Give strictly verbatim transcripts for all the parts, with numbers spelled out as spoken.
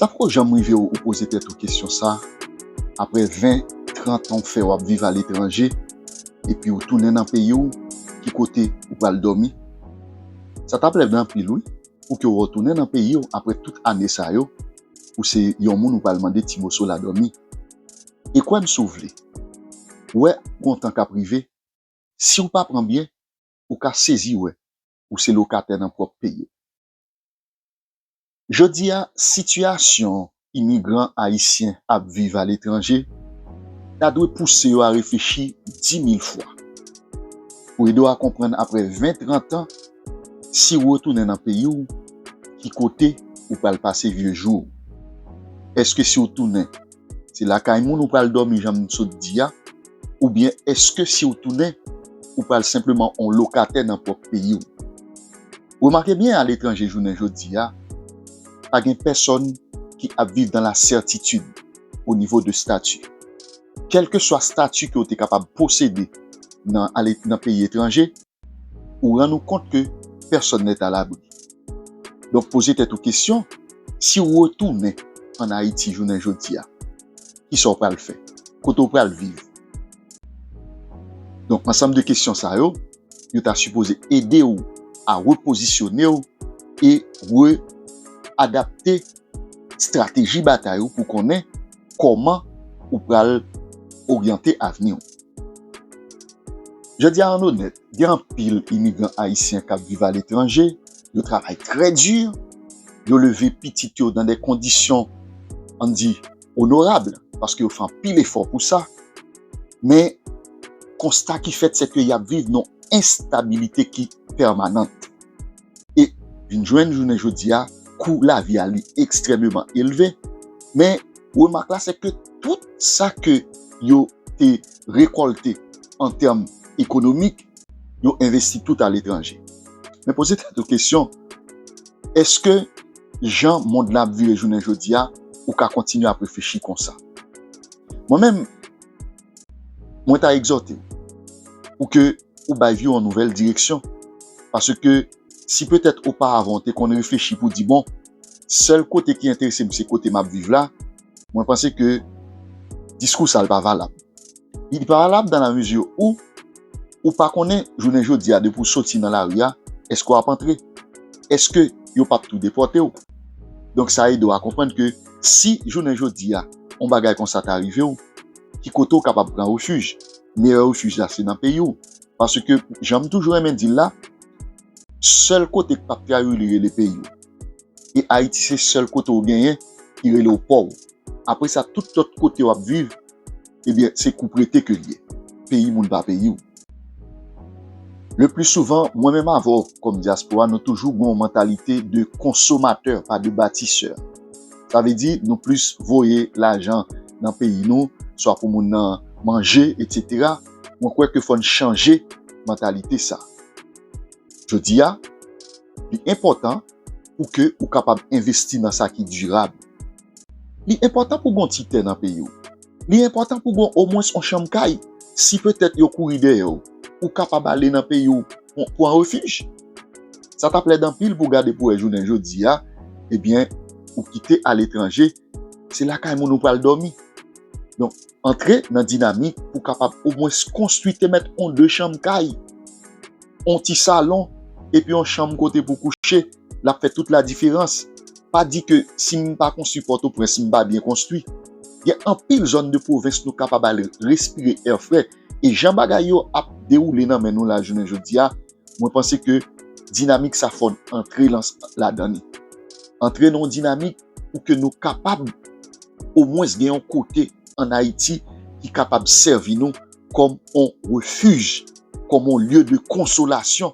Sa poko janm rive w ou poze tèt ou kesyon sa, apre ven, trant an w fè w ap viv aletranje, epi w tounen nan peyi w, ki kote ou pral dòmi? Sa t ap lèd anpil, wi, pou ke w retounen nan peyi w apre tout ane sa yo, ou se yon moun ou pral mande ti moso la dòmi. E kwè m si w vle, wè gon tan k ap rive, si w pa pran byen, ou ka sezi wè ou se lokatè nan pwòp peyi w. Jodi a, sitiyasyon imigran ayisyen ap viv aletranje ta dwe pouse yo a reflechi di mil fwa pou ede w a konprann apre ven, trant an, si w retounen nan peyi w, ki kote ou pral pase vye jou w. Èske si w tounen, se lakay moun ou pral dòmi jan m sot di a, oubyen èske si w tounen, ou pral senpleman on lokatè nan pwòp peyi w? Remake byen, aletranje jounen jodi a, pa gen pèsonn ki ap viv dan lasètitid o nivo de stati. Kèlkeswa stati ke w te kapab posede nan, ale, nan peyi etranje, ou rann ou kont ke pèsonn nèt alabri. Donk, poze tèt ou kesyon, si w retounen ann Ayiti jounen jodi a, kisa w pral fè? Kote w pral viv? Donk, ansanm de kesyon sa yo, yo ta sipoze ede w a repozisyone w e re-adapte estrateji batay ou pou konnen kòman ou pral oryante avni w. Jodi a, ann onèt, gen anpil imigran ayisyen k ap viv aletranje, yo travay trè di, yo leve pitit yo nan de kondisyon, ann di, onorab, paske yo fè anpil efò pou sa. Men, konsta ki fèt, se ke y ap viv nan enstabilite ki pèmanan. E vin jwenn jounen jodi a, kou lavi a li ekstrèmeman elve, men remak la se ke tout sa ke yo te rekòlte an tèm ekonomik, yo envesti tout aletranje. Men poze tèt ou kesyon, èske jan mond la ap vire jounen jodi a, ou ka kontinye ap reflechi konsa? Mwen menm, mwen ta egzòte w pou ke ou bay vi w yon nouvèl direksyon. Paske si petèt oparavan w te konn reflechi pou di, bon, sèl kote ki enterese m se kote m ap viv la, mwen panse ke diskou sa l pa valab. Li pa valab dan la mezi ou, ou pa konnen jounen jodi a, depi w soti nan lari a, èske w ap antre? Èske yo p ap tou depòte w? Donk, sa ede w a konprann ke si jounen jodi a, yon bagay konsa ta rive w, ki kote w kapab pran refij? Meyè refij la, se nan peyi w. Paske, jan m toujou renmen di l la, sèl kote k p ap trayi w, li rele peyi w. E Ayiti se sèl kote w genyen ki rele w pa w. Apre sa, tout lòt kote w ap viv, ebyen, se kou prete ke l ye. Peyi moun pa peyi w. Le pli souvan, mwen menm avè w, kòm dyaspora, nou toujou gen yon mantalite de konsomatè, pa de batisè. Sa vle di, nou plis voye lajan nan peyi nou, swa pou moun nan manje, etsetera. Mwen kwè ke fò n chanje mantalite sa. Jodi a, li enpòtan pou ke ou kapab envesti nan sa ki dirab. Li enpòtan pou gon ti tè nan peyi w. Li enpòtan pou gon omwens on chanm kay. Si petèt yo kouri dèyè w, ou kapab ale nan peyi w pou, pou an refij. Sa t ap lèd anpil pou gade pou wè jounen jodi a, ebyen, ou kite aletranje, se lakay moun ou pral dòmi. Donk, antre nan dinamik pou kapab omwens konstwi te mèt on de chanm kay, on ti salon, epi on chanm kote pou kouche, l ap fè tout ladiferans. Pa di ke si m pa konstwi Pòtoprens, m pa byen konstwi. Gen anpil zòn de pwovens nou kapab al respire è frè. E jan bagay yo ap dewoule nan men nou la jounen jodi a, mwen panse ke dinamik sa fò n antre lan, ladan li. Antre nan yon dinamik pou ke nou kapab omwens gen yon kote ann Ayiti ki kapab sèvi nou kòm on refij, kòm on lye de konsolasyon,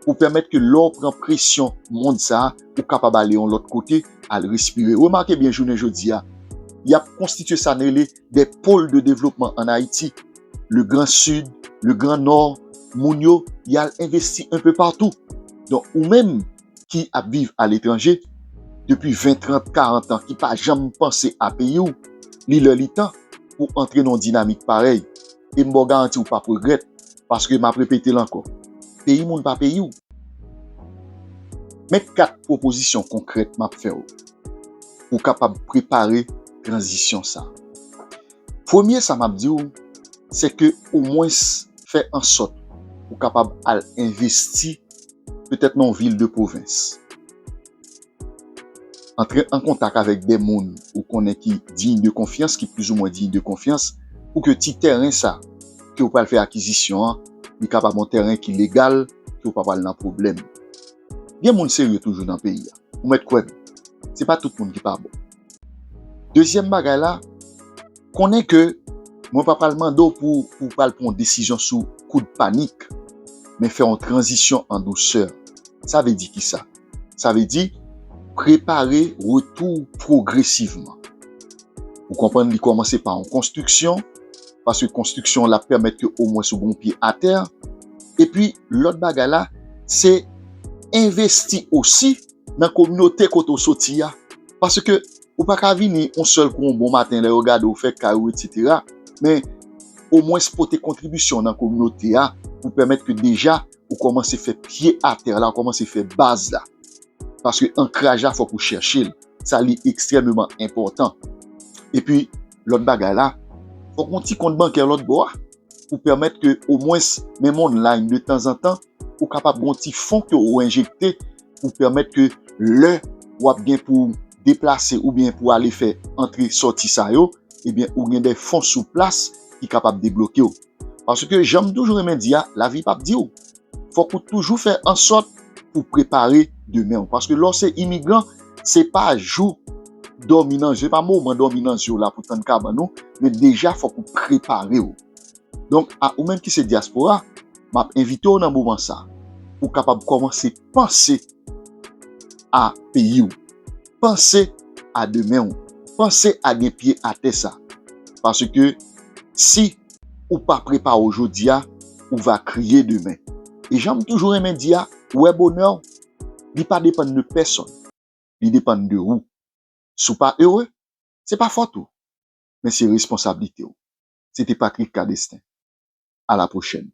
pou pèmèt ke lè w pran presyon mond sa a, ou kapab ale yon lòt kote, al respire. Remake byen, jounen jodi a, y ap konstitye sa n rele de pôle de développement ann Ayiti. Le Grand Sud, le Grand Nord, moun yo, y al envesti enpe patou. Donk, ou menm ki ap viv aletranje depi ven, trant, karant an, ki pa janm panse a peyi w, li lè li tan pou antre nan yon dinamik parèy. E m ba w garanti ou p ap regrèt, paske m ap repete l ankò. Peyi moun pa peyi w. Men kat pwopozisyon konkrèt m ap fè w. pou w kapab prepare tranzisyon sa. Premye sa m ap di w, se ke omwens fè ansòt ou kapab al envesti petèt nan yon vil de pwovens. Antre an kontak avèk de moun ou konnen ki diy de konfyans, ki plizoumwen diy de konfyans, pou ke ti tèren sa ke w pral fè akizisyon an, li kapab yon tèren ki legal, ke w pa pral nan pwoblèm. Gen moun serye toujou nan peyi a. Ou mèt kwè m, se pa tout moun ki pa bon. Dezyèm bagay la, konnen ke mwen pa pral mande w pou, pou w pral pran yon desizyon sou koud panik, men fè yon tranzisyon an dousè. Sa vle di kisa? Sa vle di prepare retou w pwogresivman. Ou konprann, li kòmanse pa yon konstriksyon, paske konstriksyon an l ap pèmèt ke omwens ou gen yon pye atè. Epi, lòt bagay la, se envesti osi nan kominote kote w soti a. Paske ou pa ka vini yon sèl kou yon bon maten lè yo gade w fè kay ou, etsetera. Men, omwens pote kontribisyon nan kominote a pou pèmèt ke deja ou kòmanse fè pye atè la, ou kòmanse fè baz la. Paske ankraj la, fòk ou chèche l. Sa li ekstrèmeman enpòtan. Epi, lòt bagay la, fòk yon ti kont bankè lòt bò a pou pèmèt ke omwens, menm online de tanzantan, ou kapab gen yon ti fon ke ou enjekte pou pèmèt ke lè w ap gen pou deplase oubyen pou ale fè antre sòti sa yo, ebyen, ou gen de fon sou plas ki kapab debloke w. Paske jan m toujou renmen di a, lavi p ap di w. Fòk ou toujou fè ansòt pou prepare demen w. Paske lè w se imigran, se pa jou dòmi nan zye, se pa moman dòmi nan zye w la pou tann kabann ou, men deja fòk ou prepare w. Donk, a ou menm ki se dyaspora, m ap envite w nan moman sa pou w kapab kòmanse panse a peyi w. Panse a demen w. Panse a gen pye atè sa. Paske si ou pa prepare w jodi a, ou va kriye demen. E jan m toujou renmen di a, ou wè bonè w, li pa depann de pèsonn. Li depann de ou. Si w pa ere, se pa fòt ou, men se responsablite w. Se te Patrick Cadestin. À la prochaine.